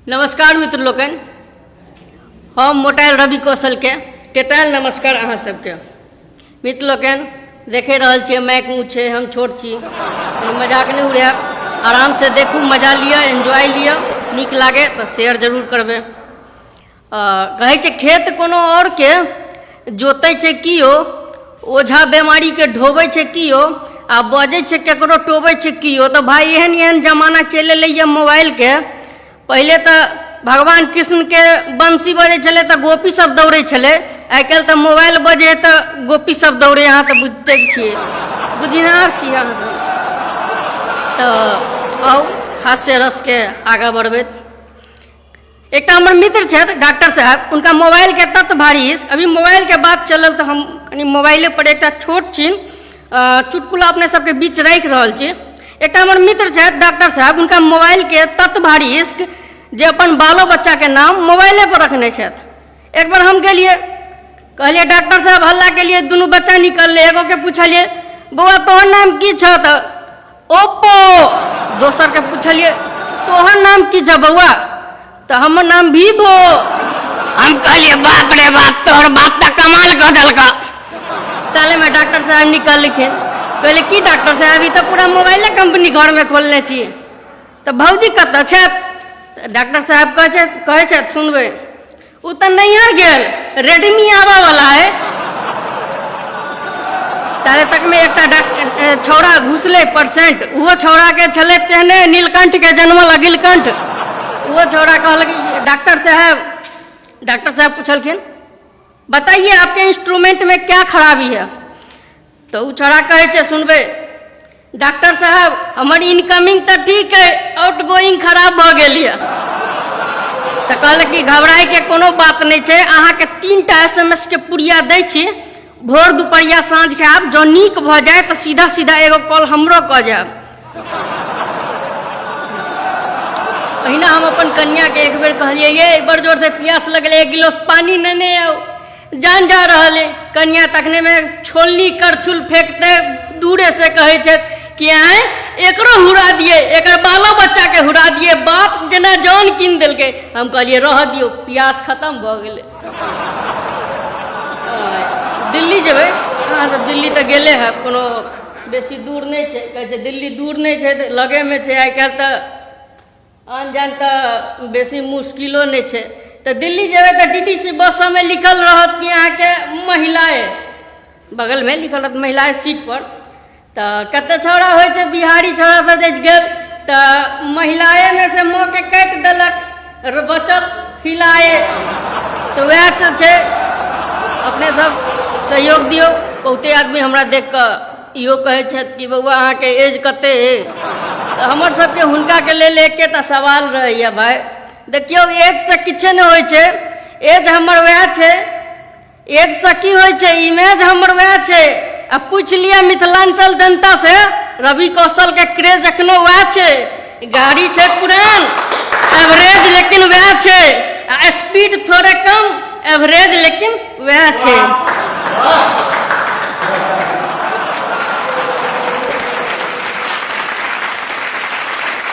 नमस्कार मित्र लोकनि, हम मोटायल रवि कौशलके टेटायल नमस्कार अहाँ सबके। मित्र लोकनि, देखे रहल छियै माइक ऊँच छै, हम छोट छी, मजाक नहि उड़ायब, आरामसँ देखू, मजा लिअ, एन्जॉय लिअ, नीक लागे तऽ शेयर जरूर करबै। कहै छै खेत कोनो आओरके जोतै छै किओ, ओझा बेमारीके ढोबै छै किओ, आ बजै छै ककरो टोबै छै किओ। तऽ भाय एहन एहन जमाना चलि एलैए मोबाइलके। पहिले तऽ भगवान कृष्णके बंसी बजै छलै तऽ गोपी सब दौड़ै छलै, आइ काल्हि तऽ मोबाइल बजै तऽ गोपी सब दौड़ै। अहाँ तऽ बुझिते छियै, बुझनिहार छियै अहाँ सब। तऽ आउ हास्य रसके आगाँ बढ़बैत एकटा हमर मित्र छथि डॉक्टर साहब, हुनका मोबाइलके तत भारी इश्क। अभी मोबाइलके बात चलल तऽ हम कनि मोबाइले पर एकटा छोट छिन चुटकुला अपने सबके बीच राखि रहल छी। एकटा हमर मित्र छथि डॉक्टर साहब, हुनका मोबाइलके तत भारी इश्क जे अपन बालो बच्चाके नाम मोबाइले पर रखने छथि। एक बेर हम गेलियै, कहलियै डॉक्टर साहब, हल्ला केलियै, दुनू बच्चा निकललै। एगोके पुछलियै, बौआ तोहर नाम की छह? तऽ ओप्पो। दोसरके पुछलियै, तोहर नाम की छह बौआ? तऽ हमर नाम वीवो। हम कहलियै बाप रे बाप, तोहर बाप तऽ कमाल कऽ देलकऽ। तालेमे डॉक्टर साहब निकललखिन, कहलियै की डॉक्टर साहब, ई तऽ पूरा मोबाइले कम्पनी घरमे खोलने छी, तऽ भौजी कतऽ छथि? तऽ डॉक्टर साहब कहै छथि, कहै छथि सुनबै, ओ तऽ नैहर गेल, रेडमी आबऽ वाला है। तारे तकमे एकटा डॉक्टर छौड़ा घुसलै परसेंट, ओहो छौड़ाके छलै तेहने नीलकंठके जनमल अगिलकंठ। ओहो छौड़ा कहलक डॉक्टर साहब, डॉक्टर साहब पुछलखिन, बताइए आपके इंस्ट्रूमेंट में क्या खराबी है? तऽ ओ छौड़ा कहै छै सुनबै, डॉक्टर साहब हमर इनकमिंग तऽ ठीक है, आउट गोइंग खराब भऽ गेल यऽ। तऽ कहलक कि घबराइके कोनो बात नहि छै, अहाँके 3टा एस एम एस के पुड़िया दै छी, भोर दुपहरिया साँझ खायब, जँ नीक भऽ जाय तऽ सीधा सीधा एगो कॉल हमरो कऽ जायब। अहिना हम अपन कनियाके एक बेर कहलियै, ये बड़ जोरसँ पियास लगलै, एक गिलास पानि नेने आउ, जान जा रहल अइ। कनिया तखनेमे छोलनी करछुल फेकते दूरेसँ कहै छथि कि आँय एकरो हुरा दियै, एकर बालो बच्चाके हुरा दियै, बाप जेना जान कीन देलकै। हम कहलियै रहऽ दियौ, पियास खतम भऽ गेलै। दिल्ली जेबै अहाँसभ? दिल्ली तऽ गेले हैब, कोनो बेसी दूर नहि छै। कहै छै दिल्ली दूर नहि छै तऽ लगेमे छै। आइ काल्हि तऽ आन जान तऽ बेसी मुश्किलो नहि छै। तऽ दिल्ली जेबै तऽ टी टी सी बस सबमे लिखल रहत कि अहाँके महिलाएँ, बगलमे लिखल रहत महिलाएँ सीटपर। तऽ कतेक छौड़ा होइ छै बिहारी छौड़ा सब जे गेल तऽ महिलाएमे से मके काटि देलक, बचल हिलाए। तऽ वएह सब छै, अपने सब सहयोग दियौ। बहुते आदमी हमरा देख कऽ इहो कहै छथि कि बौआ अहाँके एज कते अइ? तऽ हमर सबके हुनकाके लेल एकेटा सवाल रहैए, भाय देखियौ एजसँ किछु नहि होइ छै, एज हमर वएह छै, एजसँ की होइ छै, इमेज हमर वएह छै। आ पूछि लिअ मिथिलाञ्चल जनतासँ, रवि कौशलके क्रेज एखनो वएह छै। गाड़ी छै पुरान, एवरेज लेकिन वएह छै, आ स्पीड थोड़े कम, एवरेज लेकिन वएह छै।